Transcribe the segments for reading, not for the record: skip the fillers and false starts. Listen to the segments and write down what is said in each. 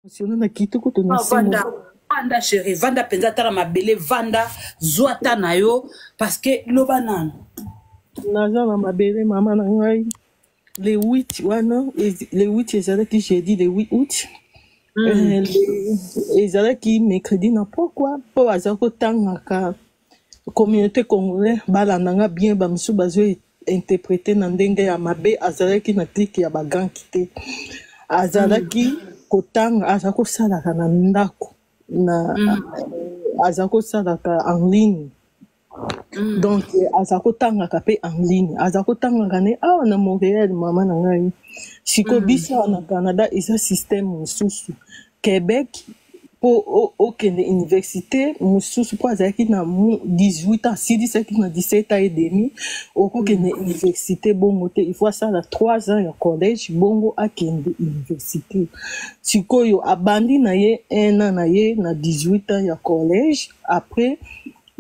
Siona na kitoko to na vanda vanda chérie, vanda mpenza, tala mabele, vanda, zwa ta na yo parce que loba nanu. Naza na mabele, mama na ngai. Le 8 wana, le 8 ezalaki jeudi, le 8 août. Ezalaki mercredi na pokwa, mpo aza kotangaka. Communauté congolais, balanda nga bien, bamisusu bazo interpréter na ndenge ya mabe. Azalaki na clique ya baganki te, azalaki kotanga, aza kosalaka na ndako na aza kosalaka en ligne. Donc aza kotangaka mpe en ligne, aza kotangaka ne awa na Montréal. Mama na ngai, sikoyo biso awa na Canada eza système mosusu. Québec, mpo okende université mosusu, mpo azalaki na 18 ans, asilisaki na 17 ans et demi, okokende université bongo te, il faut asala 3 ans ya collège, bongo akende université. Sikoyo abandi na ye 1 an na ye na 18 ans ya collège. Après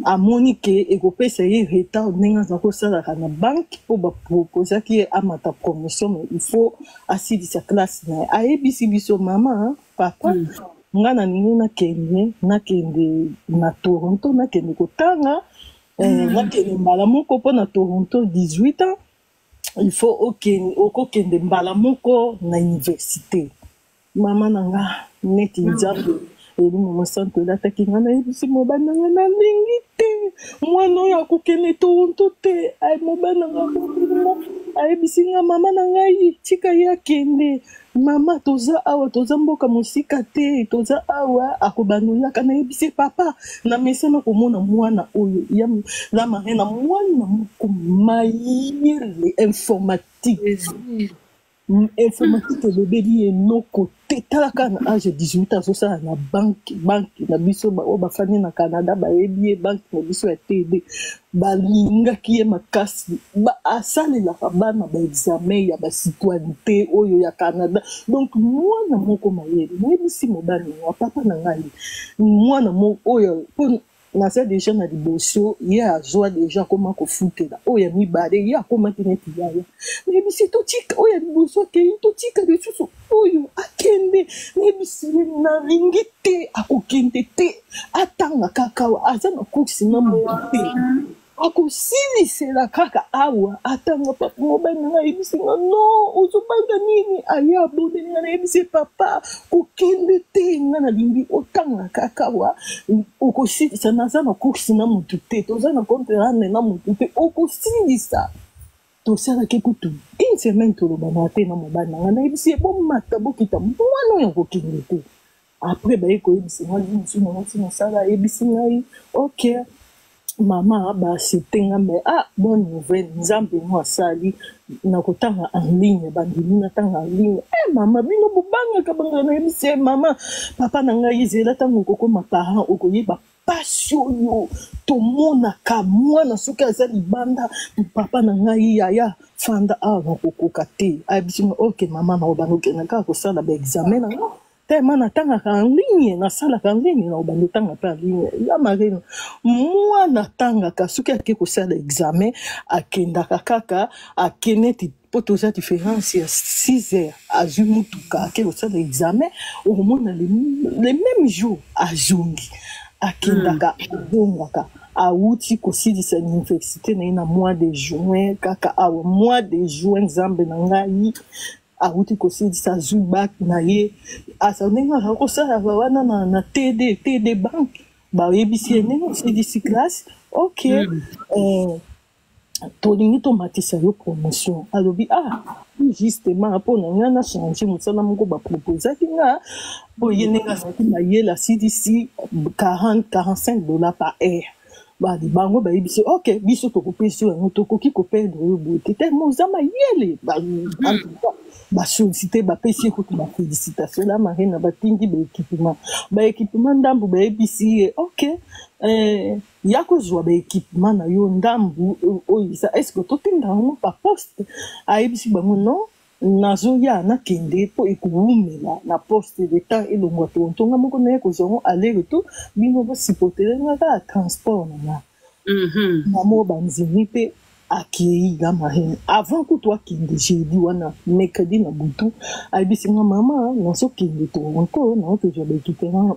amoni ke ekopesa ye retard ndenge aza kosalaka na banque, mpo baproposaki ye amata promotion, mais il faut asilisa classe na ye. Ayebisi biso: "Mama, papa, nga nalingi nakende na Toronto, nakende kotanga, nakende mbala moko, mpo na Toronto 18 ans il faut okende, okokende mbala moko na université." Mama na nga, neti Nzambe elimo mosantu elataki nga, nayebisi mobali na nga: "Nalingi te, mwana oyo akokende Toronto te." Ay, mobali na nga nga ayebisi nga: "Mama na ngai, tika ye akende. Mama, toza awa, toza mboka mosika te, toza awa, akobanda oyaka." Nayebisi: "Papa, na mesana komona mwana oyo ya la marraine, mwana moko mayele, informatique." Informatique elobeli eloko te. Tala kaka na age ya 18 azosala na banque, banque na biso oyo bafandi na Canada bayebi ye, banque na biso ya TD. Balingaki ye makasi. Asalelaka bana baexamen ya bacitoyenneté oyo ya Canada. Donc mwana moko mayele. Nayebisi mobali na nga: "Papa na ngai, mwana oyo, mpo naza déjà na liboso, ye azwa déjà, akoma kofutela oyo ya mibale, ye akomaki neti yaya." Nayebisi: "Totika oyo ya liboso akei, totika lisusu oyo akende." Nayebisi ye: "Nalingi te, akokende te, atanga kaka awa, aza na course na motu te, akosilisela kaka awa, atanga." Papa, mobali na ngai ayebisi nga: "Non, ozobanga nini?" Aye abondeli nga. Nayebisi: "Papa, kokende te, nga nalingi otanga kaka awa, okosilisa. Naza na course na motu te, toza na compte rendre na motu te, okosilisa." Tosalaki kutu une semaine tolobana te na mobali na ngai. Nayebisi ye: "Bomata, bokita, mwana oyo akokende te." Après baye koyebisa ngai mosusu, nauti mosala, ayebisi ngai: "Ok mama, baaccepte nga, mais ah, bonne nouvelle, Nzambe mo asali na kotanga en ligne, bandimi natanga en ligne." Eh mama, bino bobangaka bangaka. Nayebisi ye: "Mama, papa na ngai, ezela ntango okokoma parent, okoyeba pasi oyo tomonaka mwana soki aza libanda. Papa na ngai, yaya, fanda awa, nakokoka te." Ayebisi nga: "Ok mama, na obanda okenda kaka kosala baexamen na nga, tema natangaka en ligne, nasalaka en ligne, na obanda otanga mpe en ligne." Ya marine, mwana atangaka, soki ake kosala examen, akendaka kaka, ake neti mpo toza différence ya 6 heures, azwi mutuka, ake kosala examen, okomona le même jour azongi. Akendaka, azongaka. Awuti kosilisa université na ye na mois de juin, kaka awa mois de juin. Nzambe na ngai, awuti kosilisa, azwi bac na ye. Aza ndenge aza kosala wana na TD Bank, bayebisi ye: "Ndenge osilisi classe, ok, tolingi tomatisa yo promotion." Alobi: "Ah, justement, mpo na ngai nachange mosala moko baproposaki nga." Mpo ye ndenge azalaki mayele, asilisi 40 45 $ par heure. Bali bango bayebisi: "Ok, biso tokopesa yo yango, tokoki koperdre yo boye te, te oza mayele." En tout cas basollicite, bapesi ye kutu bafélicitation. La marine, batindi baéquipement, baéquipement ndambu. Bayebisi ye: "Ok, ya kozwa baéquipement na yo ndambu oyo eza, est ce que totinda yango par poste?" Ayebisi bango: "Non, nazoya, nakende mpo ekowumela na poste de temps elongwa Toronto, nga moko naye kozwa yango aller retour, bino bosupportele nga kaka transport na nga." Mamo, bandimi mpe. Akei la marraine avant kutu akende jeudi wana, mercredi na butu ayebisi nga: "Mama, nazokende Toronto, naokezwa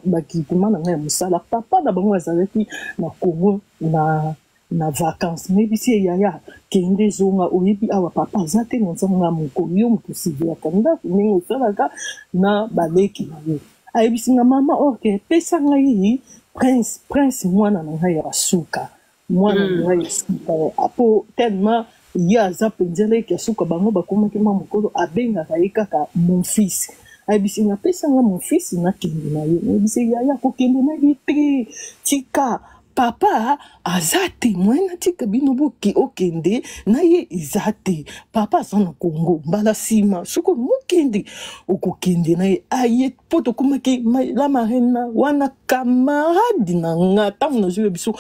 baéquipement na ngai ya mosala." Papa na bango azalaki na Congo na vacance. Nayebisi ye: "Yaya, kende, zonga, oyebi awa papa aza te, naza nga moko, yo moto osiveyaka ndako ndenge osalaka na baleki na yo." Ayebisi nga: "Mama, ok, pesa ngai Prince." Prince, mwana na ngai ya suka, mwana na ngai ya suka, po tellement ye aza mpenza leki ya suka, bango bakomaki mwa mokolo, abengaka ye kaka mon fils. Ayebisi nga: "Pesa nga mon fils, nakende na ye." Nayebisi: "Yaya, kokende na ye te, tika, papa aza te, moyen natika bino boki okende na ye eza te, papa aza na Kongo. Mbala nsima soki mokende, okokende na ye." Aye mpo tokomaki la marraine wana, camarade na nga. Ntango nazwi biso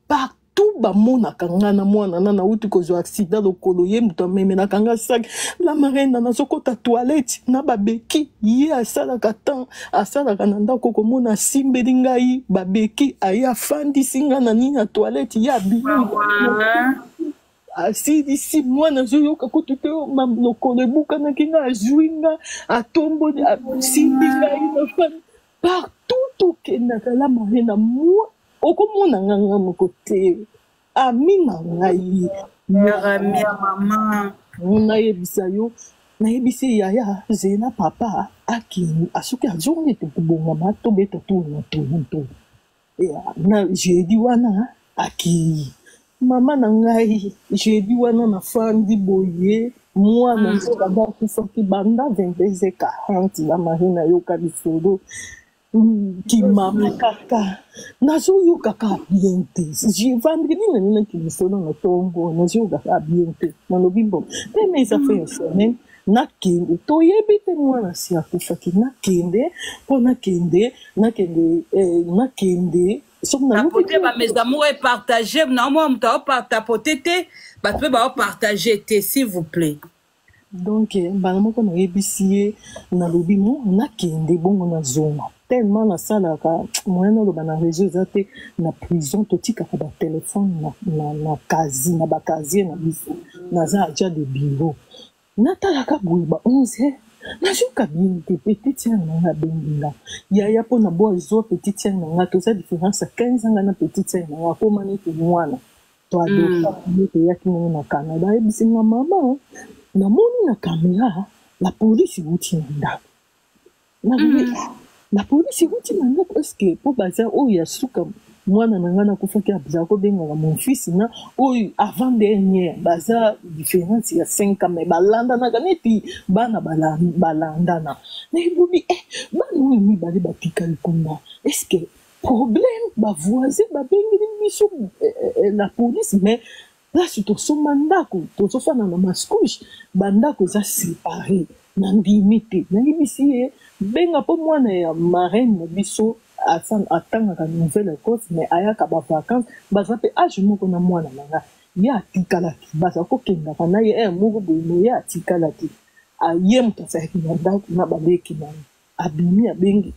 partout, bamonaka nga na mwana na nauti kozwa accident lokolo, ye moto amemelaka nga sac. La marraine, nazokota toilette na babeki, ye asalaka temps asalaka na ndako, komona asimbeli ngai babeki, aye afandisi nga na nini na toilette, ye abimi, asilisi. Mwana azoyoka kutu te, lokolo ebukanaki nga, azwi nga, atomboli, asimbi ngai na fani. Partout tokendaka, la marraine, mwa okomona nga, nga moko te, ami na ngai. Ami ya mama. Nayebisa yo, nayebisi: "Yaya, zela papa akende, soki azongi tokobongama, tobeta tour na Toronto." Na jeudi wana akei. Mama na ngai, jeudi wana nafandi boye, mwana nzoka akufaki banda 22h40. La marraine, nayoka lisolo kimama kaka, nazoyoka kaka bien te. Vendredi naninaki lisolo na ntongo, nazoyoka kaka bien te. Nalobi: "Bon, teme eza fin ya semaine, nakende, toyebi te mwana si akufaki, nakende mpo nakende, nakende, nakende." Soki nayoki ba mes amours, epartage na mwa moto aotapote te, bato mpe baopartage te, s'il vous plaît. Donc mbala moko nayebisi ye, nalobi: "Mo nakende bongo, nazonga." Tellement nasalaka, moyen naloba na réseau eza te. Na prison totikaka batelefone na casier, na bacasier na biso. Naza agent de bureau. Natalaka boye ba 11 heures, nazoka bien te. Petite sœur na nga abengi nga: "Yaya," mpo na bo azwa petite sœur na nga, toza différence ya 15 nga na petite sœur na nga, akóma neti mwana toadopta ye, toyaki ndenge na Canada. Ayebisi nga: "Mama, namoni na caméra la police euti na ndako." Nalobi: "La police euti na ndako, est-ce mpo baza oyo ya suka, mwana na ngai nakufaki, azala kobengaka mon fils, na oyo avant dernière baza différence ya 5 ans, mais balandanaka neti bana balandana." Nayebi bana oyo mibale batikali kuna, est-ce problème bavoisin babengeli biso la police? Mais place tosomba ndako, tozofanda na Mascouche, bandako eza séparé. Nandimi te. Nayebisi ye: "Benga," mpo mwana ya marraine na biso atangaka Nouvelle Écosse, mais ayaka bavacance, baza mpe age moko na mwana na nga. Ye atikalaki, baza kokendaka na ye ere moko boye, me ye atikalaki, ye moto azalaki na ndako na baleki na ye. Abimi, abengi,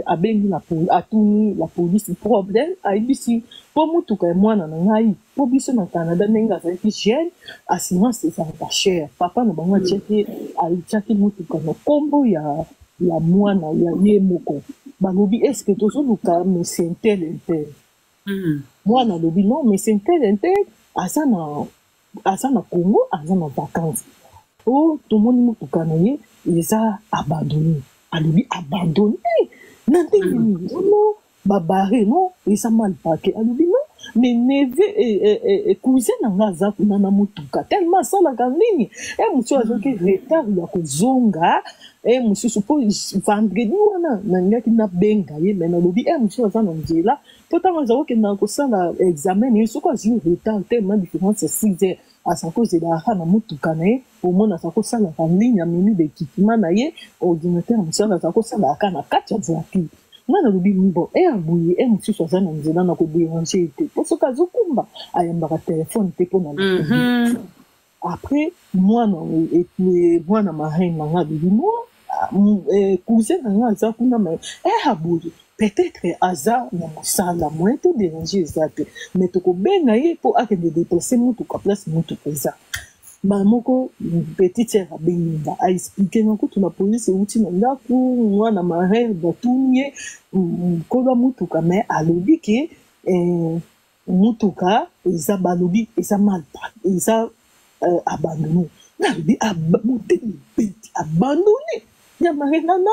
abengi la, atuni la police problème. Ayebisi mpo motuka ya mwana na ngai, mpo biso na Canada, ndenge azalaki jeune, assurance ezalaka cher. Papa na bango atiaki motuka na nkombo ya mwana ya ye moko. Balobi: "Est-ce tozoluka monsieur un tel, un tel?" Mwana alobi: "Non, monsieur un tel, un tel aza na Congo, aza na vacance. O tomoni motuka na ye eza abandonné." Alobi: "Abandonné na ndenge nini? Ono babare non, eza mal parké." Alobi: "Non, mais neveu, cousin na nga aza kuna na motuka, tellement asalaka nini, e mosusu azwaki retard ya kozonga, e mosusu mpo vendredi wana nalingaki nabenga ye, me nalobi e mosusu aza na nzela, mpo ntango aza kokendaka kosala examen na ye, soki azwi retard, tellement différence ya 6 heures, aza kozela aka na motuka na ye, omona aza kosalaka ligne, amemi baéquipement na ye, ordinateur ya mosala, aza kosalaka na kati ya voiture." Nga nalobi: "Bon, heure boye, e mosusu aza na nzela, na kodéranger ye te, mpo soki azokumba ayambaka telefone te." Mpo na après mwana marraine na nga alobi: "Mo cousin na nga aza kuna, me heure boye Peut-être aza na mosala, moyen to déranger eza te, mais tokobenga ye mpo akende déplacer motuka place motuka eza. Mbala moko petite sœur abengi nga, aexplike nga kutu na police euti na ndako, mwana marraine batuni ye nkolo ya motuka, mais alobi ke eh, motuka eza, balobi eza mal, eza abandonné. Nalobi motema ebeti, abandonné ya marraine na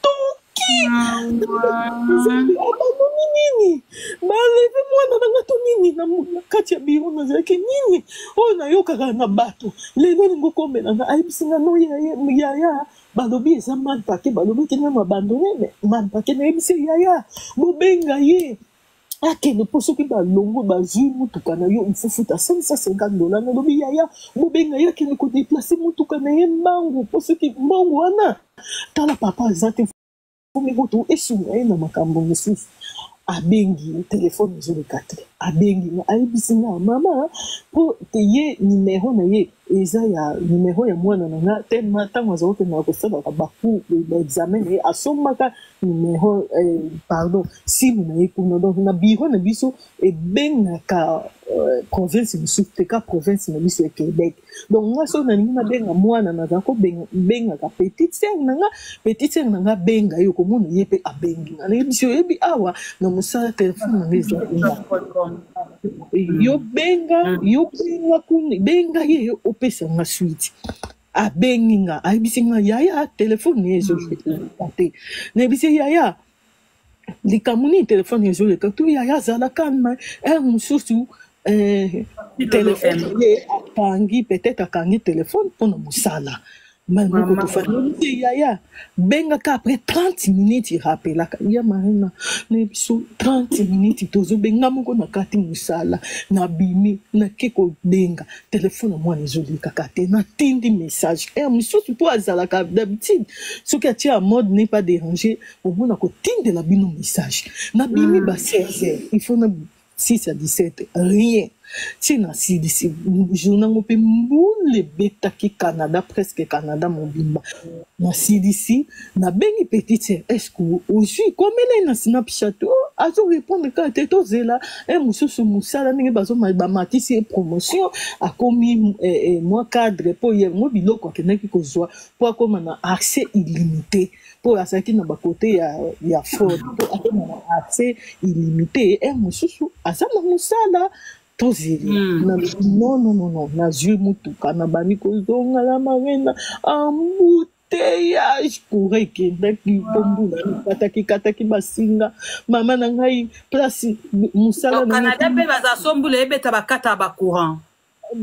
toki, Nzambe, abandoni nini, baleve mwana na nga to nini na kati ya biro nazalaki nini oyo nayokaka na bato lelo olingi okomela nga. Ayebisi nga no yaya, balobi eza mal parké, balobaki nano abandonné mais mal parké. Nayebisi ye, yaya, bobenga ye akende, mpo soki balongo bazwi motuka na yo, il faut futa 550 $. Nalobi, yaya, bobenga ye akende kodéplacer motuka na ye mbangu, mpo soki mbongo wana, tala, papa aza te, fomi kutu esunga ye na makambo mosusu. Abengi, telefone ezoleka te. Abengi nga, ayebisi nga, mama, mpo te ye numero na ye eza ya numero ya mwana na nga telema ntango aza kokendaka kosalaka bacours, baexamen na ye, asombaka numero, pardon, simu na ye kuna. Donc na bureau na biso ebengaka province mosusu te, ka province na biso ya Québec. Donc nga soki nalingi nabenga mwana, naza kobengaka petite sœur na nga. Petite sœur na nga benga ye, okomona ye mpe abengi nga. Nayebisi, oyebi, awa na mosala telefone na nga eza kuna, yo benga, yo benga kuna, benga ye, opesa nga suite. Abengi nga, ayebisi nga, yaya, telefone ye ezoleka te. Nayebisi, yaya, likambo nini, telefone ezoleka to? Yaya azala calme, heure mosusu telefone ye akangi, peut-être akangi telefone mpona mosala. Mai moko tofandi te, yaya, bengaka après 30 minutes, rappelaka ya Marina na biso. 30 minutes tozobenga moko na kati mosala, nabimi, nake kobenga telefone ya mwana, ezolekaka te. Natindi message heure mosusu, mpo azalaka d'habitude soki atie ya mode ne pas déranger, omona kotindela bino message. Nabimi ba 16 heures, il faut na 6 à 17, rien. Ntina silisi journée yango mpe mbula ebetaki Canada, presque Canada mobimba. Nasilisi, nabengi petite sœur, est ce que ozwi komela ye na Snapchat? Azorépondre kaka te. Tozela e mosusu mosala ndenge bamatisi ye promotion, akomi mwa cadre, mpo ye mo biloko akendaki kozwa mpo akóma na accès illimité, mpo azalaki na bakote ya fraude, mpo akóma na accès illimité. E mosusu aza na mosala, tozela. Non, non, non, non, nazwi motuka, nabandi kozonga na Marena, embouteillage, courant ekendaki mpo mbula ekataki kataki basinga. Mama na ngai, place mosala na Canada mpe baza so mbula ebeta, bakata bacourant.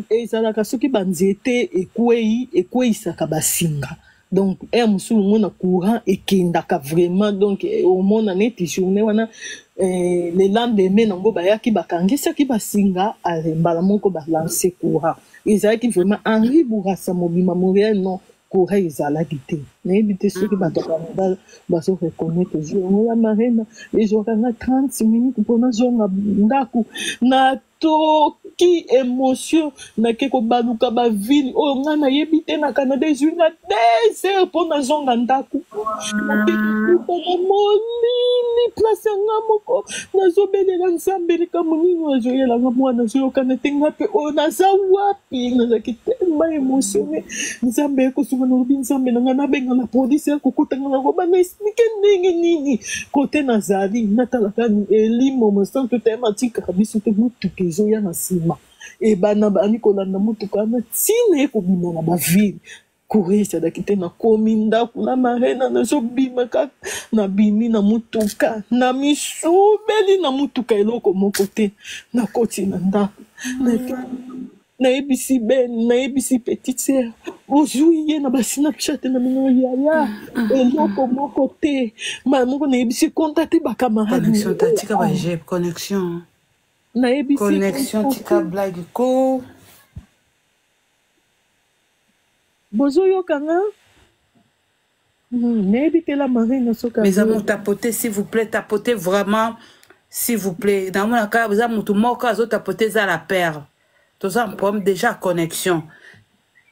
Ezalaka soki banzete ekwei, ekweyisaka basinga. Donc heure mosusu omona courant ekendaka vraiment. Donc omona neti journée wana, le lendemain nango bayaki, bakangisaki basinga, mbala moko balance courant. Ezalaki vraiment Henri Bourassa mobima, Montréal, non, courant ezalaki te. Nayebi te soki bato ya Canada bazo reconnaître jour yango ya Marena. Ezwaka nga 30 minutes mpo nazonga ndako. Natoki émotion, nake kobaluka baville oyo ngai nayebi te na Canada. Ezwi nga 2 heures mpo nazonga ndako. Nakekuta na molili, place ya nga moko, nazobelela Nzambe, likambo nini azoyelanga, mwana azoyokana te, nga mpe oyo naza wapi? Nazalaki tellement émotionné. Nzambe ekosunga, nalobi, Nzambe na ngai, nabenga na polise ya kokutanga na koba na expliquer ndenge nini kote nazali. Natalaka elimo mosantu tema atikaka biso te. Motuka ezoya na nsima, ebana bandi kolanda motuka wana ntina ekobima na baville, courant ezalaki te. Nakomi ndako na Marena, nazobima kaka, nabimi na motuka, na misubeli na motuka, eloko moko te. Nakoti na ndako, nayebisi Ben, nayebisi petite sœur, ozwi ye na baSnapchat na bino? Yaya, eloko moko te. Mbala moko nayebisi, contacte bacamarade. Connexion tatika bajep connexion. Nayebisi Connexion, tika blague ko. Bozoyokanga? Nayebi te la Marine soki Mes amours, tapotez s'il vous plaît, tapotez vraiment s'il vous plaît. Namonaka eza motu moko azotapote, eza la perle. Toza un problème déjà connexion.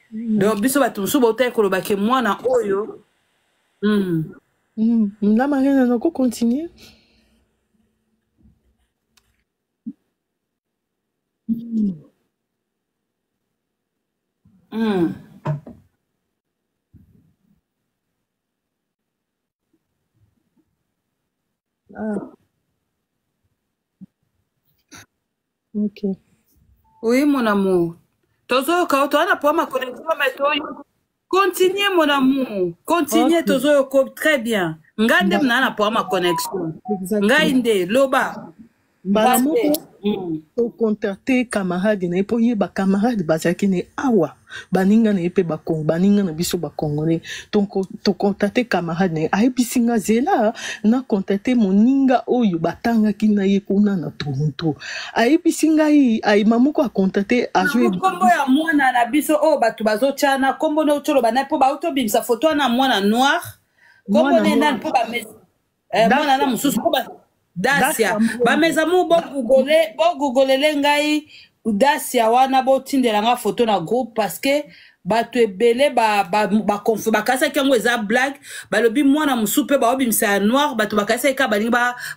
Donc biso bato mosusu bautaki koloba ke mwana oyo. La Marina, nako continuer. Ah, ok. Oui, mon amour. Tozoyoka yo, toza na problème ya connexion, mais toyoka. Continue, mon amour. Continue, Ok. tozoyoka très bien. Ngai nde Ba- mna na problème ya connexion. Ngai Exactement. nde, loba. Mbala Ngai moko nde. tocontacte camarade na ye mpo ye bacamarade bazalaki na ye awa baninga na ye mpe baninga na biso bacongolais. Tocontacte camarade na ye, ayebisi nga zela na contacte moninga oyo batangaki na ye kuna na Toronto. Ayebisi ngai ayema moko acontacte azwi Nkombo ya mwana na biso oyo bato bazotyana nkombo na otoloba na mpo bauti obimisa foto wana mwana noir, nkombo mwana na ye nani noir mpo mwana na Dacia mosusu mpo Dacia Dacia Mbongo. bamezamu bogugole bogugolele ngai Dacia wana, botindela nga foto na groupe parce que bato ebele bakanisaki yango eza blague. Balobi mwana mosusu mpe baobimisa ya noir, bato bakanisaki kaka balingi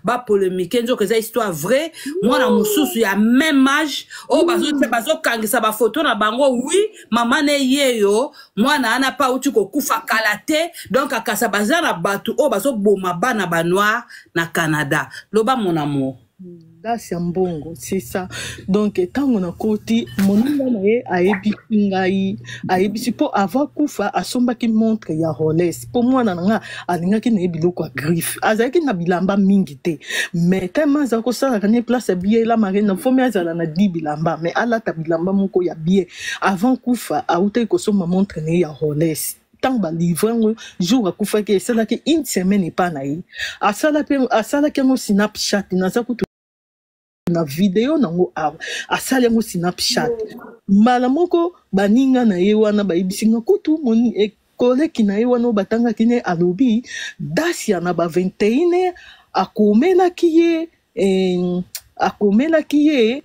bapolémique, nzoka eza histoire vrai. Mwana mosusu ya même âge oyo bazokangisa bafoto na bango, wi mama ne ye yo mwana wana mpe auti kokufa kala te. Donc akasa baza na bato oyo bazoboma bana banoir na Canada. Loba, mon amour. Dacia Mbongo, c'est ça. Donc ntango nakoti, moninga na ye ayebisi ngai, ayebisi mpo avant kufa asombaki montre ya Rolex mpo mwana na nga alingaki na ye biloko ya griffe. Azalaki na bilamba mingi te, mais tellement aza kosalaka ne place ya bien la Marine, fomi azala na di bilamba, mais alata bilamba moko ya bien. Avant kufa autaki kosomba montre na ye ya Rolex. Ntango balivre yango, jour akufaki, esalaki une semaine epa na ye. Asalaki yango Snapchat, naza kutu na video nango awa. Asali yango Snapchat. Mbala moko baninga na ye wana bayebisi nga kutu koleki na ye wana oyo batangaki ne, alobi Dacia na ba 21 akomelaki ye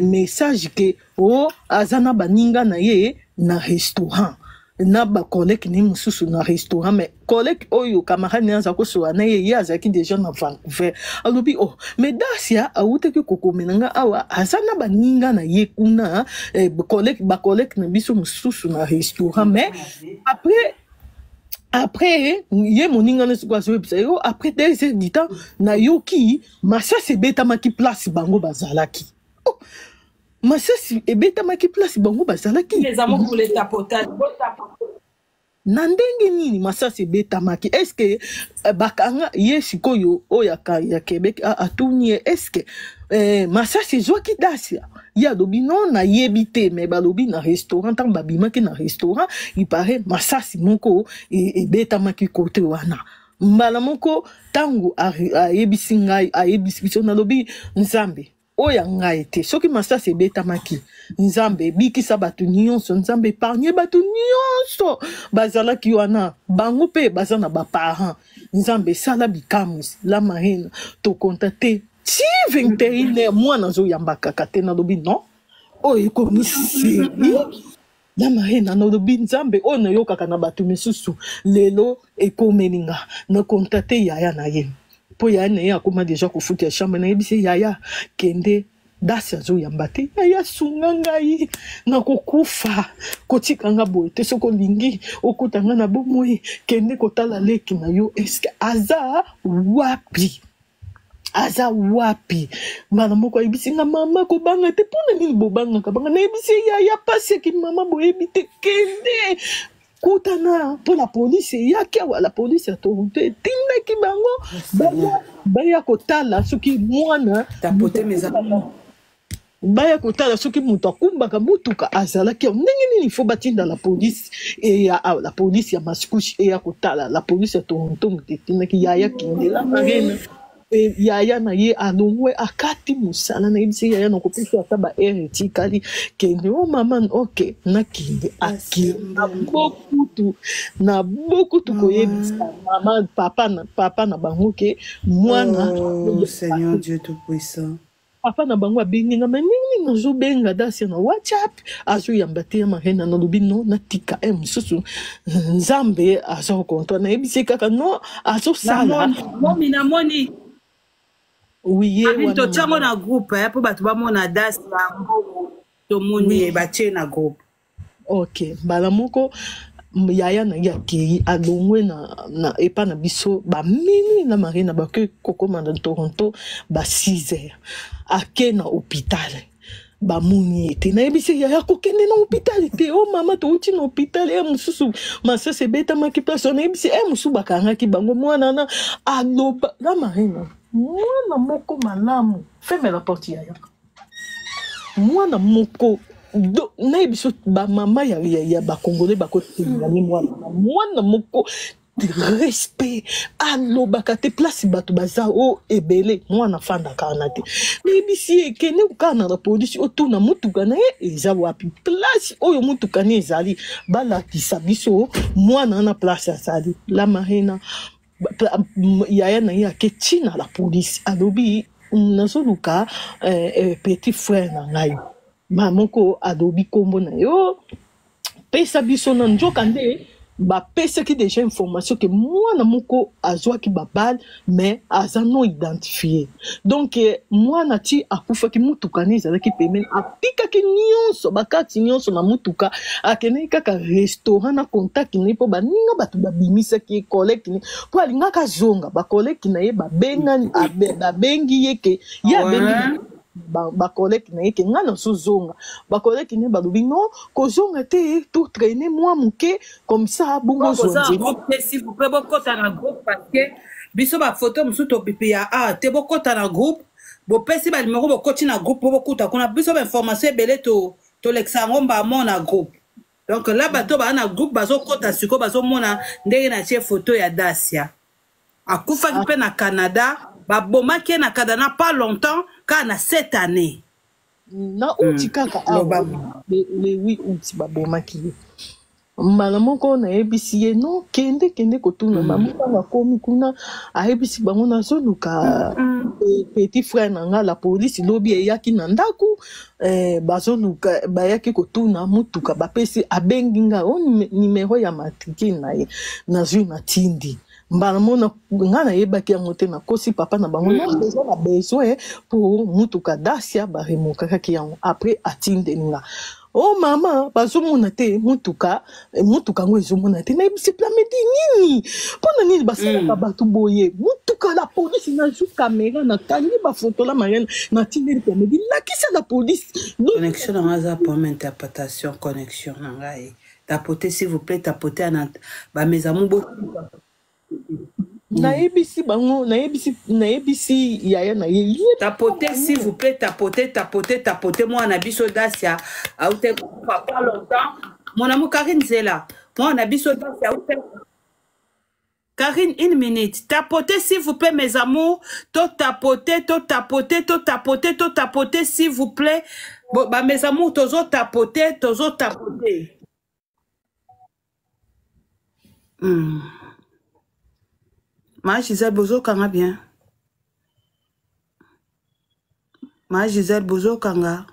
message ke o aza na baninga na ye na restaurant, na bacollègue ne mosusu na restaurant. Mais collègue oyo, camarade ne aza kosola na ye, ye azalaki déjà na Vancouver. Alobi: "Oh, mais Dacia awutaki kokomela nga awa, aza na baninga na ye kuna, collègue, bacollègue na biso mosusu na restaurant." Mais après ye moninga na sikoyo azoyebisa yo, après 2 heures du temps nayoki masasi ebetamaki place bango bazalaki. Oh, masasi ebetamaki place bango bazalaki. Les amours pour les tapotages. Bon tapotage. Na ndenge nini masasi ebetamaki? Est-ce bakanga ye sikoyo? Oyo ya Québec atuni ye: "Est-ce masasi ezwaki Dacia?" Ye alobi: "Non, nayebi te, mais balobi na restaurant, ntango babimaki na restaurant, il paraît masasi moko ebetamaki kote wana." Mbala moko ntango ayebisi ngai, ayebisi biso, nalobi: "Nzambe, oyo ya ngai te. Soki masasi ebetamaki, Nzambe ebikisa bato nyonso, Nzambe épargne bato nyonso bazalaki wana, bango mpe baza na baparent. Nzambe esala bikamwisi." La Marine, tokonta te ti 21 heure, mwana azoyamba kaka te. Nalobi: "Non, oyo ekomi sérieux." La Marine, nalobi: "Nzambe, oyo nayokaka na bato misusu, lelo ekomeli nga." Nakonta te yaya na ye, mpo yaya na ye akóma déjà kofuta ya chambre. Nayebisi yaya: "Kende, Dasi azoyamba te. Yaya, sunga ngai, nakokufa, kotika nga boye te. Soki olingi okuta nga na bomoi, kende kotala leki na yo, eske aza wapi, aza wapi?" Mbala moko ayebisi nga: "Mama, kobanga te. Mpona nini bobangaka banga?" Nayebisi ye: "Yaya, pasi eki mama boyebi te. Kende kutana mpo la polisi eyaki awa, la polisi ya Toronto etindaki bango baya kotala soki mwana Tapoter, mes amours. baya kotala soki moto akumbaka motuka azalaki awa. Ndenge nini fo batinda la polisi eya awa, la polisi ya Mascouche eya kotala? La polisi ya Toronto moto etindaki. Yaya kendela Marene." Yaya na ye alongwe, akati mosala. Nayebisi yaya: "Nakopesa ata ba heure etikali, kende." "O mama, ok, nakende." Akende na bokutu, na bokutu koyebisa mama, papa na, papa na bango ke mwana Oh, Seigneur Dieu Tout-Puissant. Papa na bango abengi nga, me nini nazobenga Dasia na WhatsApp azoyamba te. Ya Marina, nalobi no, natika e mosusu, Nzambe aza kokontra. Nayebisi ye kaka no azosala. Namoni momi, namoni. Wiye Karine, wana totyango mama na groupe mpo bato bamona Dasia mbongo. Tomoni oui ye batie na groupe. Ok, mbala moko yaya na ye akei, alongwe na epa na biso bamini na Marina, bake kokoma na Toronto ba 6 heures. Ake na hôpital, bamoni ye te. Nayebisi yaya kokende na hôpital te. O mama, touti na hôpital, ye mosusu masasi ebetamaki place wana. Nayebisi e mosusu bakangaki bango. Mwana na aloba na Marina, mwana moko malamu. Ferme la porte, yaya. Mwana moko nayebi biso bamama ya bakongole bakotelani. Mwana moko respect, alobaka te place bato baza o ebele. Mwana afandaka wana te. Nayebisi ye kende kaka na la polisi, otuna motuka na ye eza wapi, place oyo motuka na ezali, balakisa biso mwana wana place azali. La Marina, yaya na ye ake ntina la polisi, alobi nazoluka petit frère na ngai. Ma moko alobi nkombo na yo, pesa biso na nzoka nde bapesaki déjà information ke mwana moko azwaki babale, mais aza non identifié. Donc mwana ti akufaki, mutuka ne ezalaki pembeni, apikaki nyonso, bakati nyonso na mutuka, akendaki kaka restaurant na contact na ye, mpo baninga bato babimisaki ye, collègue ne, mpo alingaka azonga. Bacollègue na ye babengani, babengi ye ke ye abengi bacollègue na ye ke ngai nazozonga. Bacollègue na ye balobi non, kozonga te, to traîner mwa moke comme ça bongo ozwa boza nzela. Groupe te, s'il vous plaît, bokota na groupe, parce que biso bafoto mosusu topipi ya a te. Bokota na groupe, bopesi banimero, bokoti na groupe po bokuta kuna biso bainformation ebele. Tolekisa yango mbamo na groupe. Donc là, bato baa na groupe bazokota sikoyo, bazomona ndenge natie foto ya Dasia. Akufaki mpe na Canada, babomaki ye na Canada pas longtemps, kaka na cette année. Na uti kaka awa. Loba. Le 8 août babomaki ye. Mbala moko nayebisi ye no, kende, kende kotuna. Mama ntango akomi kuna, ayebisi bango nazoluka petit frère na nga. La polisi lobi eyaki na ndako, bazoluka, bayaki kotuna mutuka, bapesi. Abengi nga o nimero ya matricule na ye, nazwi, natindi mbala mona. Nga nayebaki yango te, nakosi papa na bango no eza na besoin po mutuka Dasia baremokakaki yango. Après atindeli nga: o mama, bazomona te mutuka, mutuka yango ezomona te. Nayebisi Plamedi nini, mpona nini basalaka bato boye? Mutuka la polisi, nazwi kamera, nakangi bafoto la Mariane, natindeli Plamedi: lakisa la polisi. Connexion na ngai aza problème, interprétation, connexion na ngai. Tapote, s'il vous plaît, tapote na bamezamu bo. Nayebisi bango, nayebisi yaya na ye ye. Tapote, s'il vous plaît, tapote, tapote, tapote. Mwana biso Dasia aute kufa pas longtemps. Mon amour Karine, zela, mwana biso Dasia aute. Karine, une minute. Tapotez, s'il vous plaît, mes amours. To tapoter, to tapoter, to tapoter, to tapoter, s'il vous plaît. Bon, bah, mes amours, tozo tapoter, tozo tapoter. Ma Gisèle, bozo kanga bien. Ma Gisèle, bozo kanga.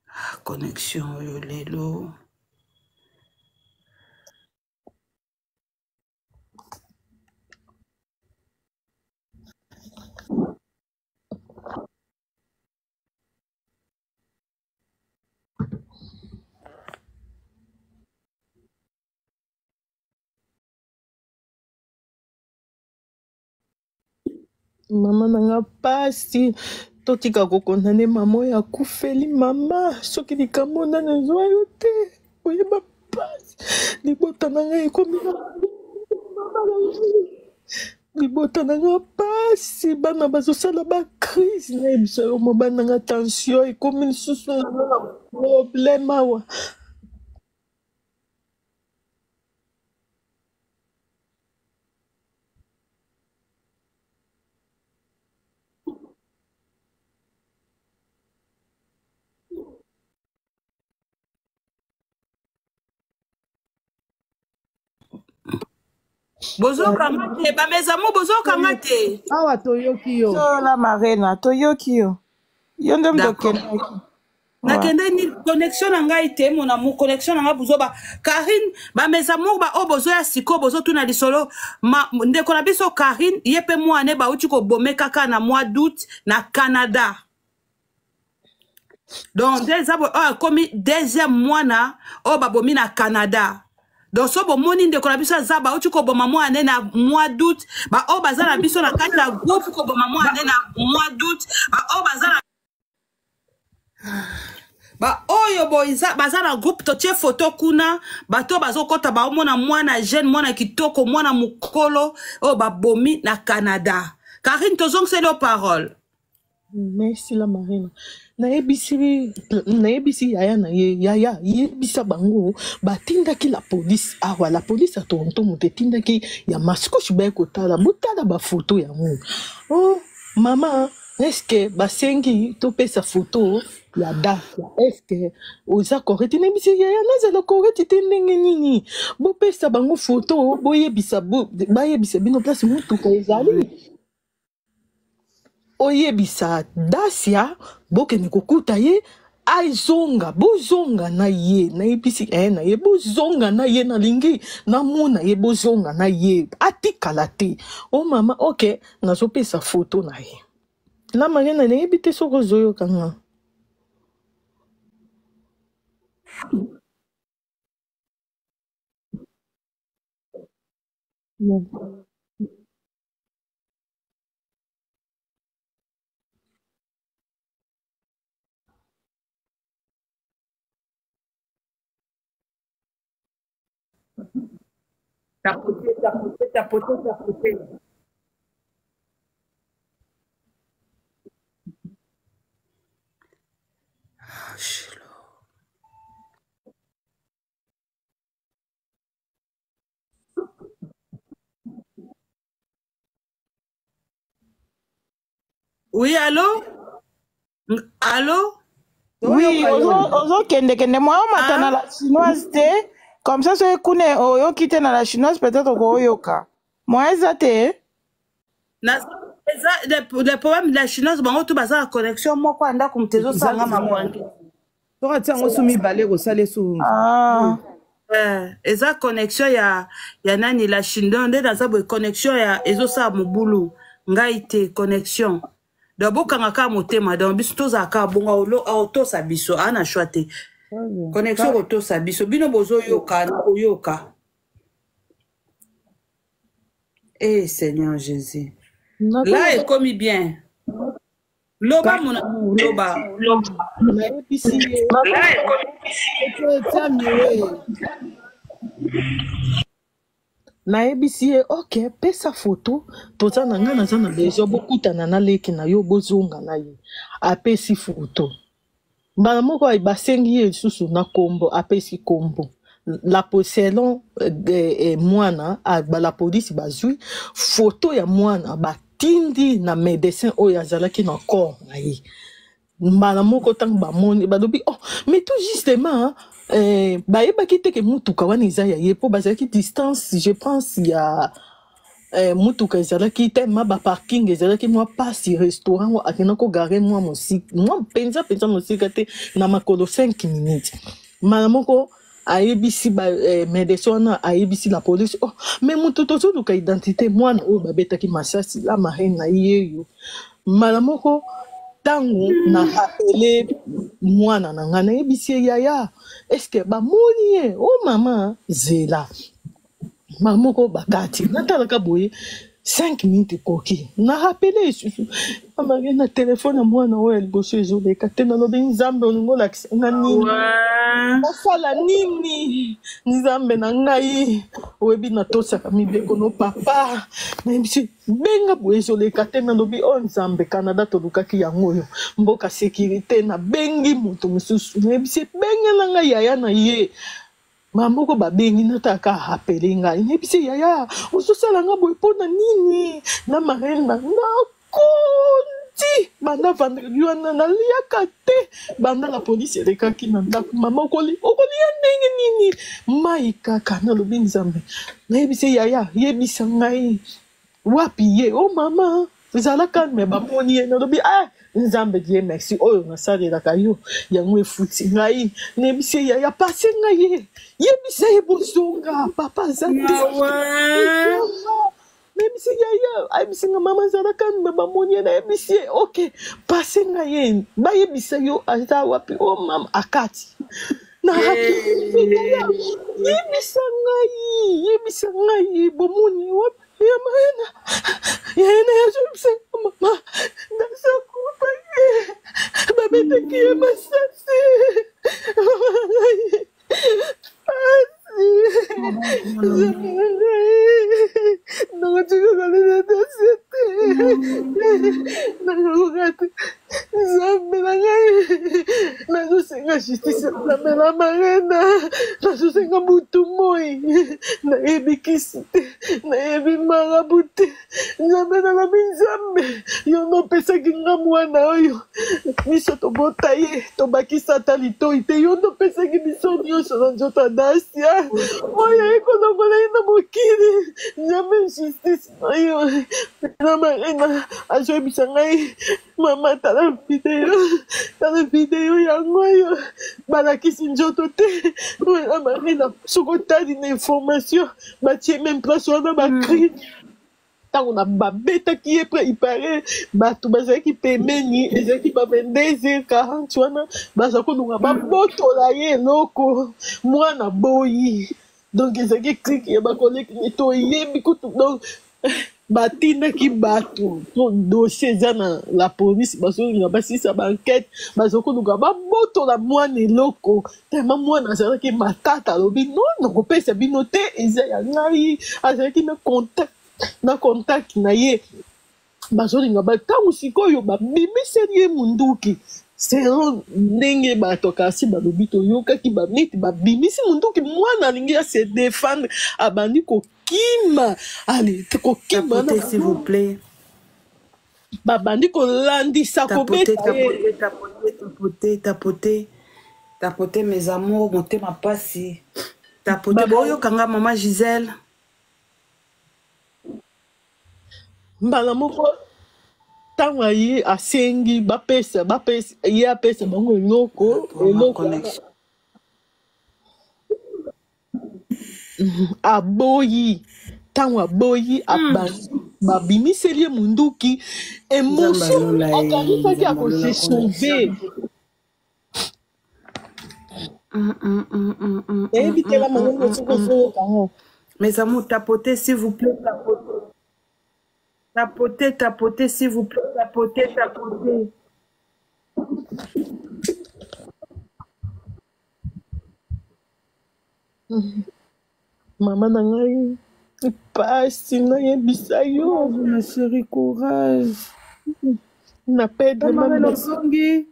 Ah, connexion oyo lelo. Mama na nga pasi, totika kokondane. Mama oyo akufeli mama, soki likambo nani ezwa yo te, oyeba pasi. Libota na ngai ekomi na mama na ngai. Libota na nga pasi, bana bazosala bacrise. Nayebisa yo, mobali na nga tension ekomi lisusu na problème awa. Bozokanga te bamezamo, bozokanga te. Awa toyoki yo. Tola Marena, toyoki yo. Yo nde moto D'accord. okendaki. Nakende ni connexion na ngai te, mon amour, connexion na ngai buzoba. Karine, bamezamour ba oyo bozoya sikoyo, bozotuna lisolo ma, ndeko na biso Karine ye mpe mwana bauti kobome kaka na mois d'août na Canada. Donc nde eza boye, oyo akomi deuxième mwana oyo babomi na Canada. Donc so bomoni ndeko na biso aza bauti koboma mwana na mois d'août, baoyo baza na biso na kati ya groupe koboma mwana na mois d'août, baoyo baza na baoyo boza baza na groupe, totie foto kuna, bato bazokɔta baomona mwana jeune, mwana kitoko, mwana mokolo oyo babomi na Canada. Karine, tozongiseli yo parole. Merci la Marina. Nayebisi yaya na ye: yaya, yebisa bango batindaki la police awa, la police ya Toronto, moto etindaki ya Mascouche, baye kotala, botala bafoto yango. Oh mama, est-ce basengi topesa foto ya date? Est-ce oza correct? Nayebisi yaya, nazala correct te ndenge nini? Bopesa bango foto, boyebisa bayebisa bino place motuka ezali, oyebisa Dasia bokende kokuta ye, azonga, bozonga na ye. Nayebisi na ye, bozonga na ye, nalingi namona ye, bozonga na ye, atikala te. O mama, ok, nazopesa foto na ye. La Marina, nayebi te soki ozoyoka nga. Tapote, tapote, tapote, tapote. Oui, allô? Allô? Oui, ozokendekende mwa, omata na la chinoise te, comme ça soki kuna oyoki te, na la chinoise peut-être okoyoka mwa, eza te. Na eza le problème de la chinoise, bango to baza na connexion moko ya ndako, moto ezosanga mabwange. Soki atia yango su mibale, kosala esu. Ah. Eza connexion ya nani, la chine nde naza boye, connexion ya ezosala mobulu, ngai te, connexion. Donc bokanga kaka motema, donc biso tozala kaka bongo, aotosa biso, aa na choix te, connexion kotosa biso, bino bozoyoka na koyoka. Eh Seigneur Jésus, là ekomi bien. Loba, mon amour, loba. Nayebisi ye. Tia mie. Nayebisi ye: ok, pesa foto, toza na ngai, naza na besoin bokutana na leki na yo, bozonga na ye. Apesi foto mbala moko, basengi ye lisusu na kombo, apesi kombo la selon mwana la polisi bazwi foto ya mwana, batindi na médecin oyo azalaki na corps na ye. Mbala moko ntango bamoni, balobi: oh, mais tout justement bayebaki te ke mutuka wana eza ya ye, mpo bazalaki distance, je pense, ya mutuka ezalaki tellement baparking ezalaki mwa pasi, restaurant oyo akenda kogarer mwa mosika, mwa mpenza mpenza mosika te, na makolo 5 minutes. Mbala moko ayebisi ba médecin wana, ayebisi la police: oh, mais moto tozoluka identité, mwana oyo babetaki masasi, la marraine na ye yo. Mbala moko ntango na rappeler mwana na ngai, nayebisi ye: yaya, est-ce bamoni ye? O mama, zela. Mbala moko bakati, natalaka boye, 5 minutes ekoki, na rappeler lisusu amaki na telefone ya mwana oyo ya liboso, ezoleka te. Nalobi: Nzambe, olingi olakisa nga nini? Nasala nini, Nzambe na ngai? Oyebi natosaka mibeko no papa. Nayebisi: benga boye, ezoleka te. Nalobi: o Nzambe, Canada tolukaki yango oyo, mboka sécurité. Nabengi moto mosusu, nayebisi: bengela ngai yaya na ye. Moko babengi, nataka rappeler ngai, nayebisi: yaya, ozosala nga boye mpo na nini? Na marraine na nakondi. Ti banda vendredi wana naliaka te banda la police elekaki na ndako mama okoli okolia ndenge nini mai kaka nalobi nzambe nayebisi yaya yebisa ngai wapi ye o oh, mama zala calme bamoni ye nalobi ah nzambe die merci oyo nasalelaka yo yango efuti ngai nayebisi ye yaya pase ngai ye yebisa ye bozonga papa aza te nayebisi yaya ayebisi nga mama zala calme bamoni ye nayebisi ye ok pase ngai ye bayebisa yo aza wapi o oh, mama akati yebisa ngai yebisa ngai bomoni wapi ya mayena yayena yazobisa mama nazakufa ye babetaki ye masasi mama na ngai pasi nzambe na ngai nakotika kolela dosie te nakokoka te nzambe na ngai nazosenga justice ya nzambe na marena nazosenga butu moi nayebi kisi te nayebi marabu te nzambe nalobi nzambe yo nde opesaki nga mwana oyo biso tobota ye tobakisa ata litoi te yo nde opesaki biso nyonso na nzoto ya dasia oyo ekolongola ye na mokili nzambe justice na yo na marina azoyebisa ngai mama tala video tala video yango oyo balakisi nzoto te oyo marina soki otali na information batie meme place wana bacri ntango na babetaki ye pre ipare bato bazalaki pembeni ezalaki ba 22 h 40 wana baza koluka babotola ye eloko mwana boyi donc ezalaki clique ya bakoleki toyebi kutu donc batindaki bato po dossier eza na la police bazolinga basilisa baenquête bazokoluka babotola mwana eloko tellement mwana azalaki matata alobi non nakopesa bino te eza ya ngai azalaki na contact na contact na ye bazolinga ba ntango sikoyo babimiseli ye munduki selon ndenge bato kasi balobi toyokaki baneti babimisi munduki mwana alingi ase defendre abandi kokima ale kokima Tapotez, s'il vous plaît. Babandi kolandisa Tapotez, kobeta ye. tapotez, tapotez, tapotez, tapotez. Tapotez mes amours, motema pasi. Tapotez. Boyoka nga maman Gisèle. Mbala moko ntango aye asengi bapesa bapesa ye apesa bango eloko Vraiment eloko wana connexion. Aboyi ntango aboyi babimiseli ye munduki Nzambe emotion alola ye, akanisaki Nzambe alola akose connexion. sauve nayebi te la manongo soki ozoyoka ngo. Mes amours, tapotez s'il vous plaît, tapotez. Tapotez, tapotez s'il vous plaît, tapotez, tapotez. Mama na ngai mpasi nayebisa yo. Courage, ma chérie, courage. Na perdre Mama mama. ozongi.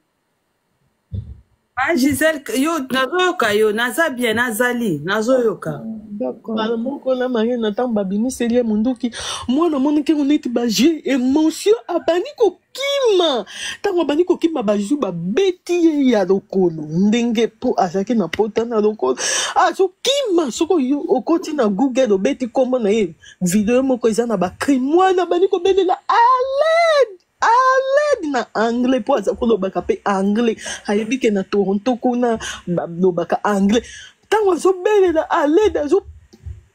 Ah, Gisèle, yo nazoyoka yo, naza bien, nazali, nazoyoka. D'accord. Mbala moko na marie na ntango babimiseli ye monduki mwana amonaki yango neti baje emotion abandi kokima ntango abandi kokima bazwi babeti ye ya lokolo ndenge mpo azalaki na pota na lokolo azokima soki oyo okoti na google obeti nkombo na ye video moko eza na bacri mwana abandi kobelela aled aled na anglais mpo aza kolobaka mpe anglais ayebi ke na toronto kuna balobaka anglais ntango azobelela aled azo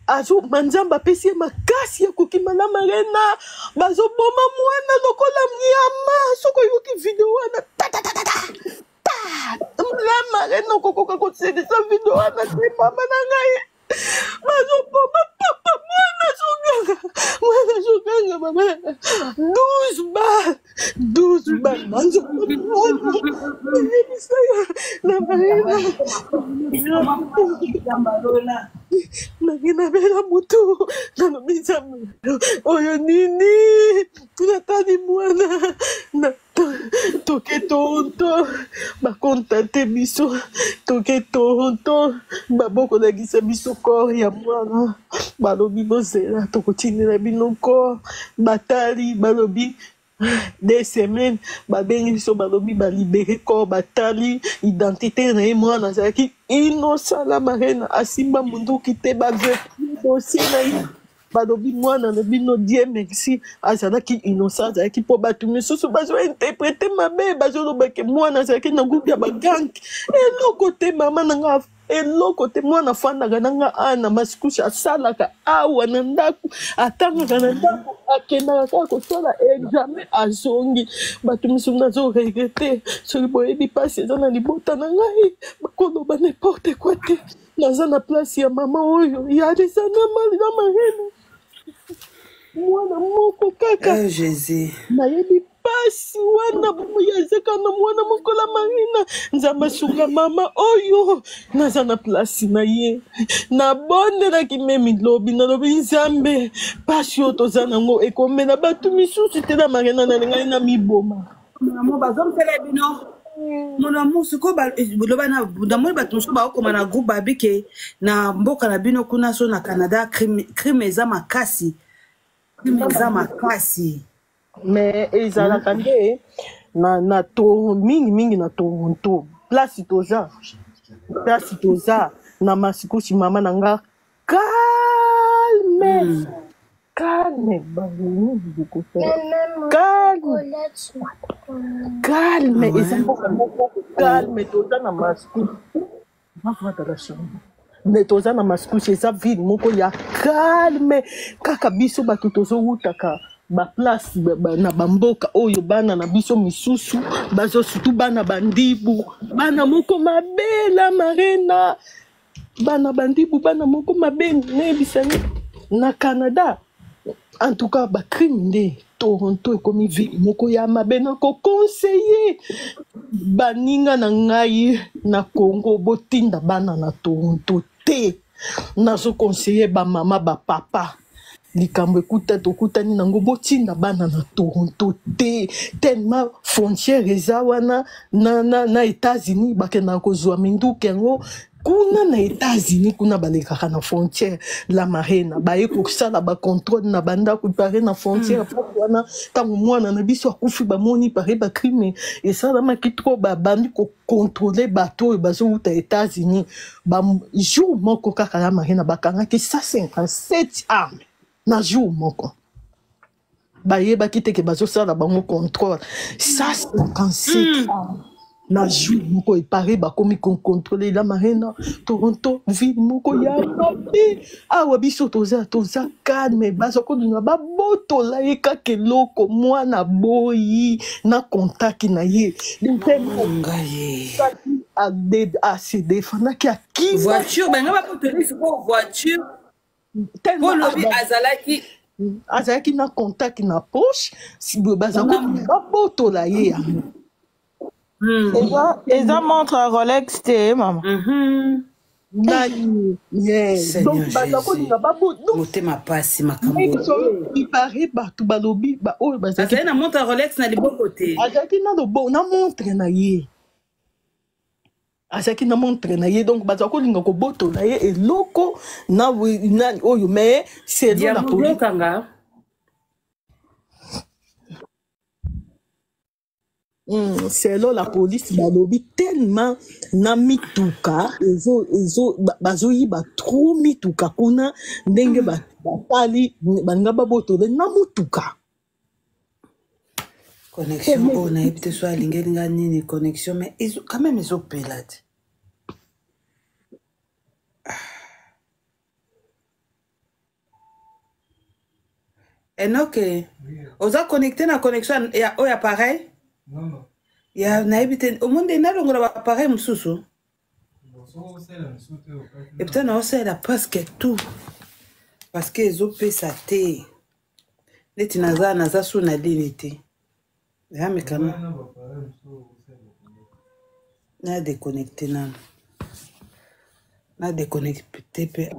azo manzambe apesi ye makasi ya kokima na marena bazoboma mwana lokola nyama soki oyoki video wana tatatatata ta la marena okokoka kosilisa video wana te mama na ngai bazoboma papa mwana azoganga mwana azoganga mama 12 bal 12 bal bazoboma mwana nayebisa yo na marena nangi nabela motu nalobi nzambe oyo nini natali mwana na toke toronto bakontate biso toke toronto babokolakisa biso corps ya mwana balobi bozela tokotindela bino corps batali balobi. 2 semaines, babengi biso, balobi balibérer corps, batali identité na ye, mwana azalaki innocent. La Marena asimba munduki te. Bavérifier dossier na ye, balobi mwana na bino, Dieu merci, azalaki innocent. Azalaki mpo bato misusu bazointerpréter mabe, bazolobake mwana azalaki na groupe ya bagang. Eloko te, mama na nga, eloko te. Mwana afandaka na nga awa na Mascouche, asalaka awa na ndako, atangaka na ndako, akendaka kaka kosala examen, azongi. Bato misusu nazoregretter. Soki boyebi mpasi eza na libota na ngai, bakoloba n'importe quoi te. Naza na place ya mama oyo ya eza na Marena, mwana moko kaka. Oh, Jésus. Nayebi pasi wana bomoyi azaka na mwana moko. La Marina, Nzambe asunga mama oyo. Naza na place na ye, nabondelaki memi lobi, nalobi: Nzambe, pasi oyo toza nango ekomela bato misusu te. Na Marina, nalingai na miboma. Mamo, bazongisela bino mon amour. Sikoyo loba namoni bato mosusu baokoma na groupe, babi ke na mboka na bino kuna so na Canada, crime eza makasi, crime eza makasi. Mais ezalaka nde na to mingimingi na Toronto, place toza na Mascouche. Mama na nga, calme, calme, calme, calme. Eza mboka moko calme. Toza na Mascouche, bavanda na chambre, mais toza na Mascouche, eza ville moko ya calme. Kaka biso bato tozowutaka baplace na bamboka oyo, bana na biso misusu bazo, surtout bana bandibu, bana moko mabe. La Marena, bana bandibu, bana moko mabe. Nayebisani na Canada, en tout cas bacrime nde. Toronto ekomi ville moko ya mabe. Na koconseiller baninga na ngai na Congo, botinda bana na Toronto te. Nazoconseiller bamama, bapapa, likambo ekuta tokutani nango, botinda bana na Toronto te. Tellement frontière eza wana na États-Unis, bakendaka kozwa minduki yango kuna na États-Unis. Kuna balekaka na frontière. La Marena, baye kosala bacontrôle na bandako pare na frontière place wana. Ntango mwana na biso akufi, bamoni pare bacrime esalamaki trop, babandi kocontrôler bato oyo bazowuta États-Unis. Ba jour moko kaka, la Marena, bakangaki 157 armes na jour moko. Bayebaki te ke bazosala bango contrôle. 157 armes na jour moko, epare bakomi kocontrôler. La Marena, Toronto ville moko ya mabe. Awa biso toza calme. Baza kolinga babotola ye kaka eloko mwana boyi na contact na ye. Ngai. Ase défendaki, akima. Voiture banga babotoli sikoyo voiture. Tellement mpo lobi azalaki azalaki na contact na poche, baza kolinga babotola ye yango. Eza montre ya Rolex te, mama. Nani, yeah. Seigneur. Donc baza Jésus. kolinga babo donc Motema pasi, makambo. ipare bato balobi baoyo bazalaki Azali na montre ya Rolex na liboko te. Azalaki na lobo na montre na ye, azalaki na montre na ye. Donc baza kolinga kobotola ye eloko na oyo, mais selon la police Diamant okanga. Selon la police, balobi tellement na mituka ezo bazoyiba trop mituka kuna. Ndenge batali, balinga babotola na mutuka. Connexion oyo nayebi te so alingeli nga nini connexion, mais quand même ezopela te. Enoke, oza connecté na connexion ya oyo appareil ya nayebi te. Omonde nalongola baappareil mosusu epuis naosalela presque tout parce que ezopesa te. Neti naza su na lini te, eyamekana na déconnecte nano, na déconnecte mpe.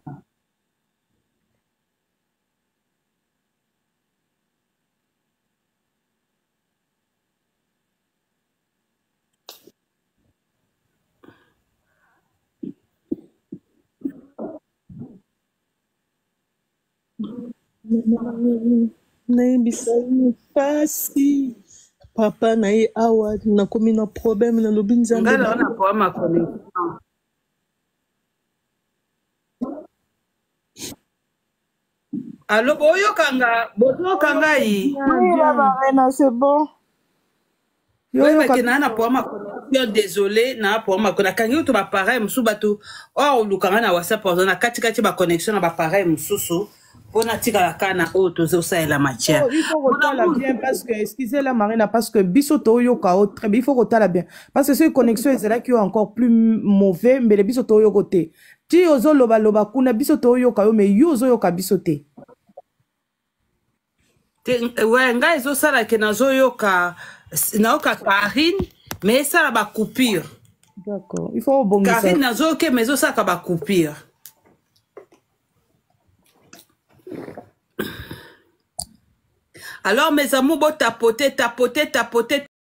Nayebisa ye pasi papa na ye awa nakomi na problème, nalobi Nzambe. Ngai naza na problème ya connexion. Alo, boyoka nga? Bozoyoka ngai? Oui, la Marena, c'est bon. Oyebake naa na problème ya connexion, désolé, naa problème ya nakangi kutu bapareil mosusu. Bato oyo oluka ngai na WhatsApp, oza na katikati baconnexion na bapareil mosusu mpo natikala kaka na oyo tozosalela matière. Oh, il faut kotala bien parce que, excusez la Marina, parce que biso toyoka o très bien. Il faut kotala bien parce que soki connexion ezalaki yo encore plus mauvais, mbele biso toyoko te. Ti ozolobaloba kuna, biso toyoka yo, mais yo ozoyoka biso te. Te, ouais, ngai ezosala ke nazoyoka, nayoka Karine, mais esala bacoupure. D'accord, il faut obongisa. Karine nazoyoka, mais ezosalaka bacoupure. Alors mes amours, botapote, tapote, tapote.